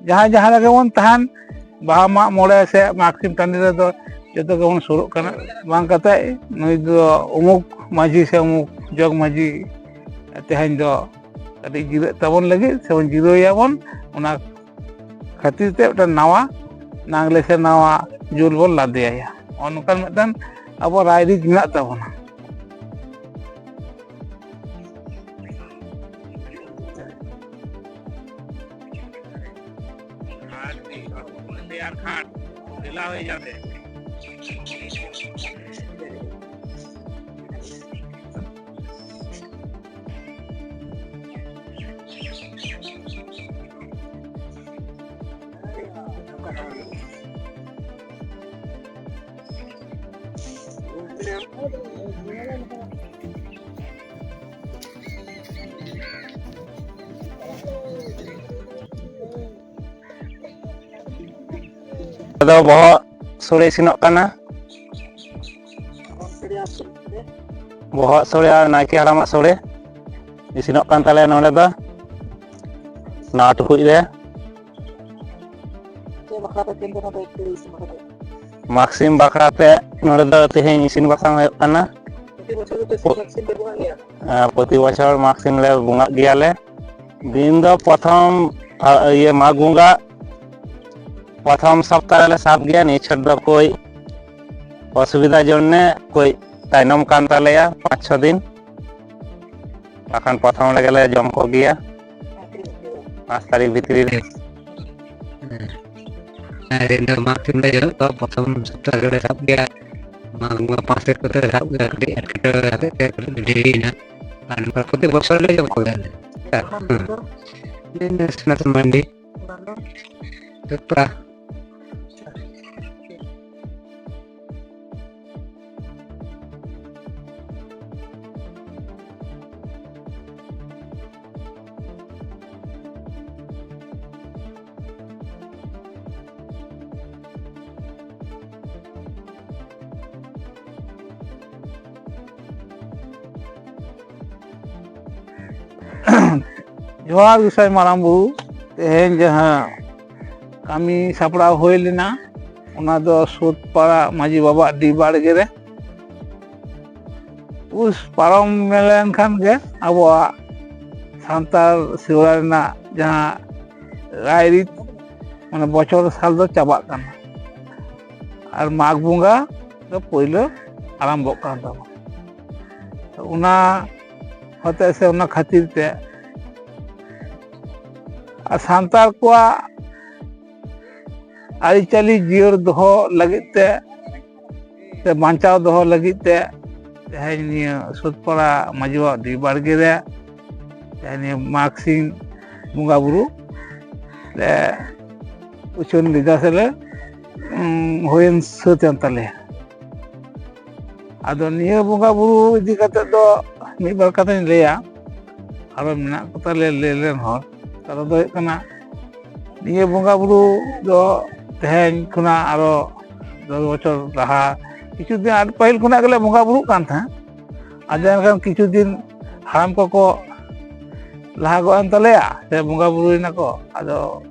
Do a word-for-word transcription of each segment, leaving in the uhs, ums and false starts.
ᱡᱟᱦᱟᱸᱭ ᱡᱟᱦᱟᱸ ᱨᱮᱜᱮ ᱵᱚᱱ ᱛᱟᱦᱮᱱ, ᱵᱟᱦᱟ ᱢᱟᱜ ᱢᱚᱬᱮ ᱥᱮ ᱢᱟᱜ ᱥᱤᱢ ᱴᱟᱺᱰᱤ ᱨᱮᱫᱚ ᱡᱚᱛᱚ ᱜᱮᱵᱚᱱ ᱥᱩᱨᱩᱜ ᱠᱟᱱᱟ᱾ ᱵᱟᱝ ᱠᱟᱛᱮ ᱱᱩᱭ ᱫᱚ ᱩᱢᱩᱠ ᱢᱟᱹᱡᱷᱤ ᱥᱮ ᱩᱢᱩᱠ ᱡᱚᱜᱽ ᱢᱟᱹᱡᱷᱤ ᱛᱮᱦᱮᱧ ᱫᱚ ᱠᱟᱹᱴᱤᱡ ᱡᱤᱨᱟᱹᱜ ᱛᱟᱵᱚᱱ ᱞᱟᱹᱜᱤᱫ ᱥᱮᱵᱚᱱ ᱡᱤᱨᱟᱹᱣ ᱮᱭᱟᱵᱚᱱ, ᱚᱱᱟ ᱠᱷᱟᱹᱛᱤᱨ ᱛᱮ ᱢᱤᱫᱴᱟᱝ ᱱᱟᱣᱟ ᱱᱟᱜᱽᱞᱮ ᱥᱮ ᱱᱟᱣᱟ ᱡᱩᱞ ᱵᱚᱱ ᱞᱟᱫᱮᱭᱟ᱾ ᱱᱚᱜᱼᱚ ᱱᱚᱝᱠᱟᱱ ᱢᱤᱫᱴᱟᱝ ᱟᱵᱚ ᱨᱟᱭᱨᱤᱛ ᱢᱮᱱᱟᱜ ᱛᱟᱵᱚᱱᱟ᱾ ᱟᱫᱚ ᱵᱚᱦᱚᱜ ᱥᱳᱲᱮ ᱤᱥᱤᱱᱚᱜ ᱠᱟᱱᱟ᱾ ᱵᱚᱦᱚᱜ ᱥᱳᱲᱮ ᱟᱨ ᱱᱟᱭᱠᱮ ᱦᱟᱲᱟᱢᱟᱜ ᱥᱳᱲᱮ ᱤᱥᱤᱱᱚᱜ ᱠᱟᱱ ᱛᱟᱞᱮᱭᱟ ᱱᱚᱰᱮ ᱫᱚ, ᱱᱚᱣᱟ ᱴᱩᱠᱩᱡ ᱨᱮ᱾ ᱪᱮᱫ ᱵᱟᱠᱷᱨᱟ ᱛᱮ ᱛᱮᱦᱮᱧ ᱫᱚ ᱱᱚᱰᱮ ᱯᱮ ᱤᱥᱤᱱ ᱠᱟᱫᱟ? ᱢᱟᱜᱽ ᱥᱤᱢ ᱵᱟᱠᱷᱨᱟ ᱛᱮ ᱱᱚᱰᱮ ᱫᱚ ᱛᱮᱦᱮᱧ ᱤᱥᱤᱱ ᱵᱟᱥᱟᱝ ᱦᱩᱭᱩᱜ ᱠᱟᱱᱟ᱾ ᱯᱨᱚᱛᱤ ᱵᱚᱪᱷᱚᱨ ᱜᱮ ᱯᱮ ᱯᱚ- ᱢᱟᱜᱽ ᱥᱤᱢ ᱯᱮ ᱵᱚᱸᱜᱟᱜ ᱜᱮᱭᱟ? ᱟᱨ ᱯᱨᱚᱛᱤ ᱵᱚᱪᱷᱚᱨ ᱢᱟᱜᱽ ᱥᱤᱢ ᱞᱮ ᱵᱚᱸᱜᱟᱜ ᱜᱮᱭᱟᱞᱮ᱾ ᱫᱤᱱ ᱫᱚ ᱯᱨᱚᱛᱷᱚᱢ, ᱟ, ᱤᱭᱟᱹ, ᱢᱟᱜᱽ ᱵᱚᱸᱜᱟ ᱯᱨᱚᱛᱷᱚᱢ ᱥᱚᱯᱛᱟᱦ ᱨᱮᱞᱮ ᱥᱟᱵ ᱜᱮᱭᱟ᱾ ᱱᱤᱭᱟᱹ ᱪᱷᱚᱴ ᱫᱚ ᱠᱟᱹᱡ ᱚᱥᱩᱵᱤᱫᱷᱟ ᱡᱚᱱᱱᱮ ᱠᱟᱹᱡ ᱛᱟᱭᱱᱚᱢ ᱠᱟᱱ ᱛᱟᱞᱮᱭᱟ ᱯᱟᱸᱪ ᱪᱷᱚ ᱫᱤᱱ᱾ ᱵᱟᱠᱷᱟᱱ ᱯᱨᱚᱛᱷᱚᱢ ᱨᱮᱜᱮ ᱞᱮ ᱡᱚᱢ ᱠᱚᱜ ᱜᱮᱭᱟ ᱯᱟᱸᱪ ᱛᱟᱹᱨᱤᱠᱷ ᱵᱷᱤᱛᱨᱤ ᱨᱮ᱾ ᱦᱮᱸ᱾ ᱦᱮᱸ, ᱫᱤᱱ ᱫᱚ ᱢᱟᱜᱽ ᱥᱤᱢ ᱞᱮ ᱡᱚᱢ ᱛᱚ, ᱯᱨᱚᱛᱷᱚᱢ ᱥᱚᱯᱛᱟᱦ ᱨᱮᱞᱮ ᱥᱟᱵ ᱜᱮᱭᱟ᱾ ᱢᱟᱜᱽ ᱵᱚᱸᱜᱟ ᱯᱟᱸᱪ ᱛᱟᱹᱨᱤᱠᱷ ᱠᱚᱛᱮ ᱞᱮ ᱥᱟᱵ ᱜᱮᱭᱟ, ᱠᱟᱹᱴᱤᱡ ᱮᱴᱠᱮᱴᱚᱬᱮ ᱦᱚᱛᱮᱡ ᱛᱮ ᱠᱟᱹᱴᱤᱡ ᱰᱮᱨᱤᱭᱮᱱᱟ᱾ ᱟᱨ ᱱᱚᱝᱠᱟ ᱯᱨᱚᱛᱮᱠ ᱵᱚᱪᱷᱚᱨ ᱞᱮ ᱡᱚᱢ ᱠᱚᱜᱮᱭᱟ᱾ ᱦᱮᱸ᱾ ᱫᱤᱱ ᱫᱚ ᱥᱳᱢᱱᱟᱛᱷ ᱢᱟᱱᱰᱤ᱾ ᱛᱨᱤᱯᱩᱨᱟ᱾ ᱡᱚᱦᱟᱨ ᱜᱚᱸᱥᱟᱭ ᱢᱟᱨᱟᱝ ᱵᱩᱨᱩ, ᱛᱮᱦᱮᱧ ᱡᱟᱦᱟᱸ ᱠᱟᱹᱢᱤ ᱥᱟᱯᱲᱟᱣ ᱦᱩᱭ ᱞᱮᱱᱟ᱾ ᱚᱱᱟ ᱫᱚ ᱥᱩᱫᱽᱯᱟᱲᱟ ᱢᱟᱹᱡᱷᱤ ᱵᱟᱵᱟᱣᱟᱜ ᱰᱤ ᱵᱟᱲᱜᱮ ᱨᱮ᱾ ᱯᱩᱥ ᱯᱟᱨᱚᱢ ᱞᱮᱱᱠᱷᱟᱱ ᱜᱮ ᱟᱵᱚᱣᱟᱜ ᱥᱟᱱᱛᱟᱲ ᱥᱮᱨᱣᱟ ᱨᱮᱱᱟᱜ ᱡᱟᱦᱟᱸ ᱨᱟᱭᱨᱤᱛ, ᱢᱟᱱᱮ ᱵᱚᱪᱷᱚᱨ ᱥᱟᱞ ᱫᱚ ᱪᱟᱵᱟᱜ ᱠᱟᱱᱟ, ᱟᱨ ᱢᱟᱜᱽ ᱵᱚᱸᱜᱟ ᱫᱚ ᱯᱳᱭᱞᱳ ᱟᱨᱟᱢᱵᱷᱚᱜ ᱠᱟᱱ ᱛᱟᱵᱚᱱᱟ᱾ ᱚᱱᱟ ᱦᱚᱛᱮᱡ ᱥᱮ ᱚᱱᱟ ᱠᱷᱟᱹᱛᱤᱨ ᱛᱮ ᱟᱨ ᱥᱟᱱᱛᱟᱲ ᱠᱚᱣᱟᱜ ᱟᱹᱨᱤᱪᱟᱹᱞᱤ ᱡᱤᱭᱟᱹᱲ ᱫᱚᱦᱚ ᱞᱟᱹᱜᱤᱫ ᱛᱮ ᱥᱮ ᱵᱟᱧᱪᱟᱣ ᱫᱚᱦᱚ ᱞᱟᱹᱜᱤᱫ ᱛᱮ ᱛᱮᱦᱮᱧ ᱱᱤᱭᱟᱹ ᱥᱩᱫᱽᱯᱟᱲᱟ ᱢᱟᱹᱡᱷᱤ ᱵᱟᱵᱟᱣᱟᱜ ᱰᱤ ᱵᱟᱲᱜᱮ ᱨᱮ ᱛᱮᱦᱮᱧ ᱱᱤᱭᱟᱹ ᱢᱟᱜᱽ ᱥᱤᱢ ᱵᱚᱸᱜᱟ ᱵᱩᱨᱩ ᱞᱮ ᱩᱪᱷᱟᱹᱱ ᱞᱮᱫᱟ ᱥᱮᱞᱮ, ᱩᱸ, ᱦᱩᱭᱮᱱ ᱥᱟᱹᱛ ᱮᱱ ᱛᱟᱞᱮᱭᱟ᱾ ᱟᱫᱚ ᱱᱤᱭᱟᱹ ᱵᱚᱸᱜᱟ ᱵᱩᱨᱩ ᱤᱫᱤ ᱠᱟᱛᱮ ᱫᱚ ᱢᱤᱫ ᱵᱟᱨ ᱠᱟᱛᱷᱟᱧ ᱞᱟᱹᱭᱟ, ᱟᱨᱚ ᱢᱮᱱᱟᱜ ᱠᱚ ᱛᱟᱞᱮᱭᱟ ᱞᱟᱹᱭ ᱞᱮᱱ ᱦᱚᱲ᱾ ᱠᱟᱨᱚᱱ ᱫᱚ ᱦᱩᱭᱩᱜ ᱠᱟᱱᱟ, ᱱᱤᱭᱟᱹ ᱵᱚᱸᱜᱟ ᱵᱩᱨᱩ ᱫᱚ ᱛᱮᱦᱮᱧ ᱠᱷᱚᱱᱟᱜ ᱟᱨᱚ ᱫᱚᱥ ᱵᱚᱪᱷᱚᱨ ᱞᱟᱦᱟ, ᱠᱤᱪᱷᱩ ᱫᱤᱱ ᱟᱹᱰᱤ ᱯᱟᱹᱦᱤᱞ ᱠᱷᱚᱱᱟᱜ ᱜᱮᱞᱮ ᱵᱚᱸᱜᱟ ᱵᱩᱨᱩᱜ ᱠᱟᱱ ᱛᱟᱦᱮᱸᱫ᱾ ᱟᱫᱚ ᱮᱱᱠᱷᱟᱱ ᱠᱤᱪᱷᱩ ᱫᱤᱱ ᱦᱟᱲᱟᱢ ᱠᱚᱠᱚ ᱞᱟᱦᱟ ᱜᱚᱫ ᱮᱱ ᱛᱟᱞᱮᱭᱟ ᱥᱮ ᱵᱚᱸᱜᱟ ᱵᱩᱨᱩᱭᱮᱱᱟ ᱠᱚ, ᱟᱫᱚ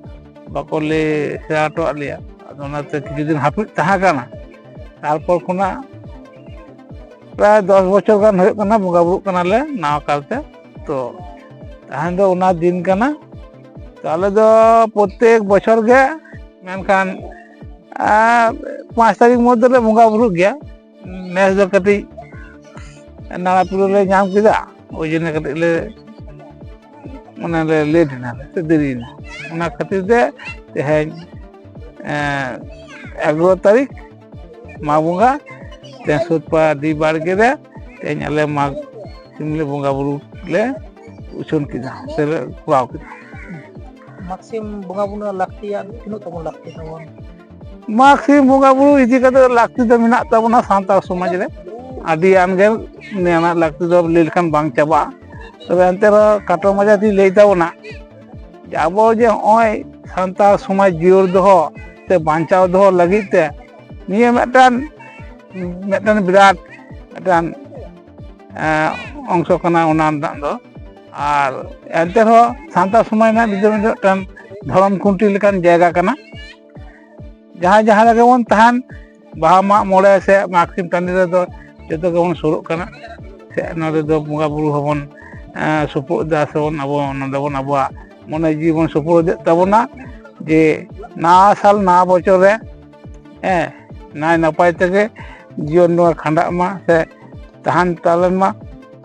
ᱵᱟᱠᱚ ᱞᱟᱹᱭ ᱥᱮᱬᱟ ᱦᱚᱴᱚᱣᱟᱫ ᱞᱮᱭᱟ᱾ ᱟᱫᱚ ᱚᱱᱟᱛᱮ ᱠᱤᱪᱷᱩ ᱫᱤᱱ ᱦᱟᱹᱯᱤᱫ ᱛᱟᱦᱮᱸ ᱠᱟᱱᱟ᱾ ᱛᱟᱨᱯᱚᱨ ᱠᱷᱚᱱᱟᱜ ᱯᱨᱟᱭ ᱫᱚᱥ ᱵᱚᱪᱷᱚᱨ ᱜᱟᱱ ᱦᱩᱭᱩᱜ ᱠᱟᱱᱟ ᱵᱚᱸᱜᱟ ᱵᱩᱨᱩᱜ ᱠᱟᱱᱟᱞᱮ ᱱᱟᱣᱟ ᱠᱟᱨᱛᱮ᱾ ᱛᱚ ᱛᱟᱦᱮᱸ ᱫᱚ ᱚᱱᱟ ᱫᱤᱱ ᱠᱟᱱᱟ᱾ ᱛᱚ ᱟᱞᱮ ᱫᱚ ᱯᱨᱚᱛᱛᱮᱠ ᱵᱚᱪᱷᱚᱨ ᱜᱮ, ᱢᱮᱱᱠᱷᱟᱱ ᱟᱨ ᱯᱟᱸᱪ ᱛᱟᱹᱨᱤᱠᱷ ᱢᱚᱫᱽᱫᱷᱮ ᱞᱮ ᱵᱚᱸᱜᱟ ᱵᱩᱨᱩᱜ ᱜᱮᱭᱟ᱾ ᱱᱮᱥ ᱫᱚ ᱠᱟᱹᱴᱤᱡ ᱱᱟᱲᱟ ᱯᱤᱲᱟᱹ ᱞᱮ ᱧᱟᱢ ᱠᱮᱫᱟ, ᱳᱭ ᱡᱚᱱᱱᱚ ᱠᱟᱹᱴᱤᱡ ᱞᱮ ᱢᱟᱱᱮ ᱞᱮ ᱞᱮᱴ ᱮᱱᱟ ᱥᱮ ᱫᱮᱨᱤᱭᱮᱱᱟ᱾ ᱚᱱᱟ ᱠᱷᱟᱹᱛᱤᱨ ᱛᱮ ᱛᱮᱦᱮᱧ ᱮᱜᱟᱨᱚ ᱛᱟᱹᱨᱤᱠᱷ ᱢᱟᱜᱽ ᱵᱚᱸᱜᱟ, ᱛᱮᱦᱮᱧ ᱥᱩᱫᱽᱯᱟᱲᱟ ᱰᱤ ᱵᱟᱲᱜᱮ ᱨᱮ ᱛᱮᱦᱮᱧ ᱟᱞᱮ ᱢᱟᱜᱽ ᱥᱤᱢ ᱞᱮ ᱵᱚᱸᱜᱟ ᱵᱩᱨᱩ ᱞᱮ ᱩᱪᱷᱟᱹᱱ ᱠᱮᱫᱟ ᱥᱮ ᱞᱮ ᱠᱚᱨᱟᱣ ᱠᱮᱫᱟ᱾ ᱢᱟᱜᱽ ᱥᱤᱢ ᱵᱚᱸᱜᱟ ᱵᱩᱨᱩ ᱨᱮᱱᱟᱜ ᱞᱟᱹᱠᱛᱤᱭᱟᱜ ᱛᱤᱱᱟᱹᱜ ᱛᱟᱵᱚᱱ ᱞᱟᱹᱠᱛᱤ ᱛᱟᱵᱚᱱ? ᱢᱟᱜᱽ ᱥᱤᱢ ᱵᱚᱸᱜᱟ ᱵᱩᱨᱩ ᱤᱫᱤ ᱠᱟᱛᱮ ᱞᱟᱹᱠᱛᱤ ᱫᱚ ᱢᱮᱱᱟᱜ ᱛᱟᱵᱚᱱᱟ ᱥᱟᱱᱛᱟᱲ ᱥᱚᱢᱟᱡᱽ ᱨᱮ, ᱟᱹᱰᱤ ᱟᱱ ᱜᱮ ᱱᱤᱭᱟᱹ ᱨᱮᱱᱟᱜ ᱞᱟᱹᱠᱛᱤ ᱫᱚ ᱞᱟᱹᱭ ᱞᱮᱠᱷᱟᱱ ᱵᱟᱝ ᱪᱟᱵᱟᱜᱼᱟ᱾ ᱛᱚᱵᱮ ᱮᱱᱛᱮ ᱨᱮᱦᱚᱸ ᱠᱷᱟᱴᱚ ᱢᱟᱪᱷᱟ ᱛᱤᱧ ᱞᱟᱹᱭ ᱛᱟᱵᱚᱱᱟ ᱡᱮ ᱟᱵᱚ ᱡᱮ ᱱᱚᱜᱼᱚᱭ ᱥᱟᱱᱛᱟᱲ ᱥᱚᱢᱟᱡᱽ ᱡᱤᱭᱟᱹᱲ ᱫᱚᱦᱚ ᱥᱮ ᱵᱟᱧᱪᱟᱣ ᱫᱚᱦᱚ ᱞᱟᱹᱜᱤᱫ ᱛᱮ ᱱᱤᱭᱟᱹ ᱢᱤᱫᱴᱟᱝ, ᱢᱤᱫᱴᱟᱝ ᱵᱤᱨᱟᱴ ᱢᱤᱫᱴᱟᱝ, ᱮᱸ, ᱚᱝᱥᱚ ᱠᱟᱱᱟ ᱚᱱᱟ ᱨᱮᱱᱟᱜ ᱫᱚ᱾ ᱟᱨ ᱮᱱᱛᱮ ᱨᱮᱦᱚᱸ ᱥᱟᱱᱛᱟᱲ ᱥᱚᱢᱟᱡᱽ ᱨᱮᱱᱟᱜ ᱵᱷᱤᱛᱤᱨ ᱨᱮ ᱢᱤᱫᱴᱟᱝ ᱫᱷᱚᱨᱚᱢ ᱠᱷᱩᱱᱴᱤ ᱞᱮᱠᱟᱱ ᱡᱟᱭᱜᱟ ᱠᱟᱱᱟ᱾ ᱡᱟᱦᱟᱸᱭ ᱡᱟᱦᱟᱸ ᱨᱮᱜᱮ ᱵᱚᱱ ᱛᱟᱦᱮᱱ, ᱵᱟᱦᱟ ᱢᱟᱜ ᱢᱚᱬᱮ ᱥᱮ ᱢᱟᱜᱽ ᱥᱤᱢ ᱴᱟᱺᱰᱤ ᱨᱮᱫᱚ ᱡᱚᱛᱚ ᱜᱮᱵᱚᱱ ᱥᱩᱨᱩᱜ ᱠᱟᱱᱟ᱾ ᱥᱮ ᱱᱚᱰᱮ ᱫᱚ ᱵᱚᱸᱜᱟ ᱵᱩᱨᱩ ᱦᱚᱸᱵᱚᱱ, ᱮᱸ, ᱥᱩᱯᱩᱨ ᱫᱟ ᱥᱮᱵᱚᱱ, ᱟᱵᱚ ᱱᱚᱰᱮ ᱵᱚᱱ ᱟᱵᱚᱣᱟᱜ ᱢᱚᱱᱮ ᱡᱤᱣᱤ ᱵᱚᱱ ᱥᱩᱯᱩᱨ ᱮᱫ ᱛᱟᱵᱚᱱᱟ, ᱡᱮ ᱱᱟᱣᱟ ᱥᱟᱞ ᱱᱟᱣᱟ ᱵᱚᱪᱷᱚᱨ ᱨᱮ, ᱦᱮᱸ, ᱱᱟᱭ ᱱᱟᱯᱟᱭ ᱛᱮᱜᱮ ᱡᱤᱭᱚᱱ ᱱᱚᱣᱟ ᱠᱷᱟᱸᱰᱟᱜ ᱢᱟ ᱥᱮ ᱛᱟᱦᱮᱱ ᱛᱟᱞᱮᱱ ᱢᱟ,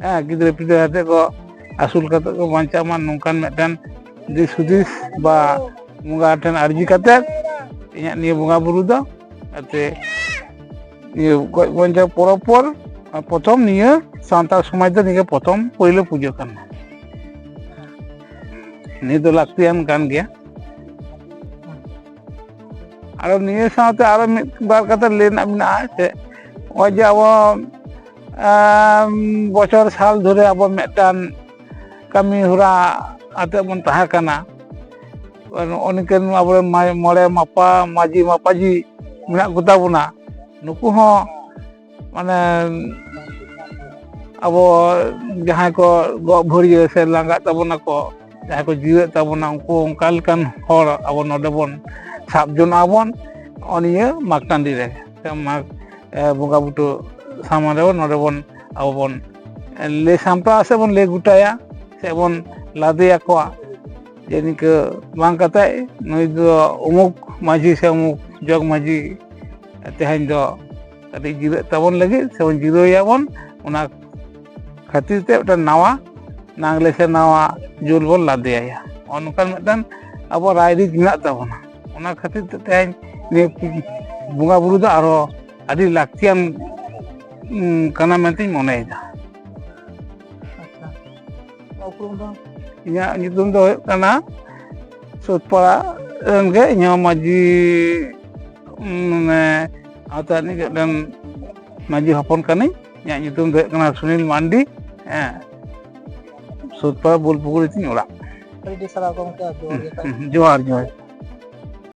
ᱦᱮᱸ, ᱜᱤᱫᱽᱨᱟᱹ ᱯᱤᱫᱽᱨᱟᱹ ᱟᱛᱮ ᱠᱚ ᱟᱹᱥᱩᱞ ᱠᱟᱛᱮ ᱠᱚ ᱵᱟᱧᱪᱟᱜ ᱢᱟ, ᱱᱚᱝᱠᱟᱱ ᱢᱤᱫᱴᱟᱝ ᱫᱤᱥ ᱦᱩᱫᱤᱥ ᱵᱟ ᱵᱚᱸᱜᱟ ᱴᱷᱮᱱ ᱟᱨᱡᱤ ᱠᱟᱛᱮ ᱤᱧᱟᱹᱜ ᱱᱤᱭᱟᱹ ᱵᱚᱸᱜᱟ ᱵᱩᱨᱩ ᱫᱚ ᱟᱛᱮ ᱤᱭᱟᱹ ᱜᱚᱡ ᱵᱟᱧᱪᱟᱣ ᱯᱚᱨᱚᱵᱽ ᱯᱚᱨ ᱟᱨ ᱯᱨᱚᱛᱷᱚᱢ ᱱᱤᱭᱟᱹ ᱥᱟᱱᱛᱟᱲ ᱥᱚᱢᱟᱡᱽ ᱫᱚ ᱱᱤᱭᱟᱹ ᱯᱨᱚᱛᱷᱚᱢ ᱯᱳᱭᱞᱳ ᱯᱩᱡᱟᱹ ᱠᱟᱱᱟ᱾ ᱱᱤᱭᱟᱹ ᱫᱚ ᱞᱟᱹᱠᱛᱤᱭᱟᱱ ᱠᱟᱱ ᱜᱮᱭᱟ᱾ ᱟᱨᱚ ᱱᱤᱭᱟᱹ ᱥᱟᱶᱛᱮ ᱟᱨᱚ ᱢᱤᱫ ᱵᱟᱨ ᱠᱟᱛᱷᱟ ᱞᱟᱹᱭ ᱨᱮᱱᱟᱜ ᱢᱮᱱᱟᱜᱼᱟ ᱡᱮ ᱱᱚᱜᱼᱚᱭ ᱡᱮ ᱟᱵᱚ, ᱮᱢ, ᱵᱚᱪᱷᱚᱨ ᱥᱟᱞ ᱫᱷᱚᱨᱮ ᱟᱵᱚ ᱢᱤᱫᱴᱟᱝ ᱠᱟᱹᱢᱤ ᱦᱚᱨᱟ ᱟᱛᱮ ᱵᱚᱱ ᱛᱟᱦᱮᱸ ᱠᱟᱱᱟ᱾ ᱱᱚᱜᱼᱚ ᱱᱤᱝᱠᱟᱹᱱ ᱟᱵᱚᱨᱮᱱ ᱢᱟ-, ᱢᱚᱬᱮ ᱢᱟᱯᱟ, ᱢᱟᱹᱡᱷᱤ ᱢᱟᱯᱟᱡᱷᱤ ᱢᱮᱱᱟᱜ ᱠᱚᱛᱟ ᱵᱚᱱᱟ, ᱱᱩᱠᱩ ᱦᱚᱸ ᱢᱟᱱᱮ ᱟᱵᱚ ᱡᱟᱦᱟᱸᱭ ᱠᱚ ᱜᱚᱜ ᱵᱷᱟᱹᱲᱭᱟᱹ ᱥᱮ ᱞᱟᱸᱜᱟᱜ ᱛᱟᱵᱚᱱᱟ ᱠᱚ, ᱡᱟᱦᱟᱸᱭ ᱠᱚ ᱡᱤᱣᱮᱫ ᱛᱟᱵᱚᱱᱟ, ᱩᱱᱠᱩ ᱚᱱᱠᱟ ᱞᱮᱠᱟᱱ ᱦᱚᱲ ᱟᱵᱚ ᱱᱚᱰᱮ ᱵᱚᱱ ᱥᱟᱵ ᱡᱚᱱᱟᱜ ᱟᱵᱚᱱ᱾ ᱱᱚᱜᱼᱚ ᱱᱤᱭᱟᱹ ᱢᱟᱜᱽ ᱴᱟᱺᱰᱤ ᱨᱮ ᱥᱮ ᱢᱟᱜᱽ, ᱮ, ᱵᱚᱸᱜᱟ ᱵᱩᱴᱟᱹ ᱥᱟᱢᱟᱝ ᱨᱮᱵᱚᱱ, ᱱᱚᱰᱮ ᱵᱚᱱ ᱟᱵᱚ ᱵᱚᱱ, ᱮ, ᱞᱟᱹᱭ ᱥᱟᱢᱴᱟᱣᱟ ᱥᱮ ᱵᱚᱱ ᱞᱟᱹᱭ ᱜᱚᱴᱟᱭᱟ ᱥᱮ ᱵᱚᱱ ᱞᱟᱫᱮ ᱟᱠᱚᱣᱟ ᱡᱮ ᱱᱤᱝᱠᱟᱹ ᱵᱟᱝ ᱠᱟᱛᱮ ᱱᱩᱭ ᱫᱚ ᱩᱢᱩᱠ ᱢᱟᱹᱡᱷᱤ ᱥᱮ ᱩᱢᱩᱠ ᱡᱚᱜᱽ ᱢᱟᱹᱡᱷᱤ ᱛᱮᱦᱮᱧ ᱫᱚ ᱠᱟᱹᱴᱤᱡ ᱡᱤᱨᱟᱹᱜ ᱛᱟᱵᱚᱱ ᱞᱟᱹᱜᱤᱫ ᱥᱮᱵᱚᱱ ᱡᱤᱨᱟᱹᱣ ᱮᱭᱟᱵᱚᱱ, ᱚᱱᱟ ᱠᱷᱟᱹᱛᱤᱨ ᱛᱮ ᱢᱤᱫᱴᱟᱝ ᱱᱟᱣᱟ ᱱᱟᱜᱽᱞᱮ ᱥᱮ ᱱᱟᱣᱟ ᱡᱳᱞ ᱵᱚᱱ ᱞᱟᱫᱮᱭᱟ᱾ ᱱᱚᱜᱼᱚ ᱱᱚᱝᱠᱟᱱ ᱢᱤᱫᱴᱟᱝ ᱟᱵᱚ ᱨᱟᱭᱨᱤᱛ ᱢᱮᱱᱟᱜ ᱛᱟᱵᱚᱱᱟ᱾ ᱚᱱᱟ ᱠᱷᱟᱹᱛᱤᱨ ᱛᱮ ᱛᱮᱦᱮᱧ ᱱᱤᱭᱟᱹ ᱵᱚᱸᱜᱟ ᱵᱩᱨᱩ ᱫᱚ ᱟᱨᱦᱚᱸ ᱟᱹᱰᱤ ᱞᱟᱹᱠᱛᱤᱭᱟᱱ, ᱩᱸ, ᱠᱟᱱᱟ ᱢᱮᱱᱛᱮᱧ ᱢᱚᱱᱮᱭᱮᱫᱟ᱾ ᱟᱪᱪᱷᱟ, ᱩᱯᱨᱩᱢ ᱫᱚ? ᱤᱧᱟᱹᱜ ᱧᱩᱛᱩᱢ ᱫᱚ ᱦᱩᱭᱩᱜ ᱠᱟᱱᱟ ᱥᱩᱫᱽᱯᱟᱲᱟ ᱨᱮᱱ ᱜᱮ, ᱤᱧ ᱦᱚᱸ ᱢᱟᱹᱡᱷᱤ, ᱩᱸ, ᱢᱟᱱᱮ ᱟᱣᱛᱟ ᱨᱤᱱᱤᱡ ᱢᱤᱫᱴᱮᱱ ᱢᱟᱹᱡᱷᱤ ᱦᱚᱯᱚᱱ ᱠᱟᱹᱱᱟᱹᱧ᱾ ᱤᱧᱟᱹᱜ ᱧᱩᱛᱩᱢ ᱫᱚ ᱦᱩᱭᱩᱜ ᱠᱟᱱᱟ ᱥᱩᱱᱤᱞ ᱢᱟᱱᱰᱤ᱾ ᱦᱮᱸ, ᱥᱩᱫᱽᱯᱟᱲᱟ ᱵᱳᱞᱯᱩᱠᱩᱨᱤ ᱛᱤᱧ ᱚᱲᱟᱜ᱾ ᱟᱹᱰᱤ ᱟᱹᱰᱤ ᱥᱟᱨᱦᱟᱣ ᱜᱚᱢᱠᱮ, ᱡᱚᱦᱟᱨ ᱜᱮ᱾ ᱦᱩᱸ, ᱦᱩᱸ, ᱡᱚᱦᱟᱨ, ᱡᱚᱦᱟᱨ᱾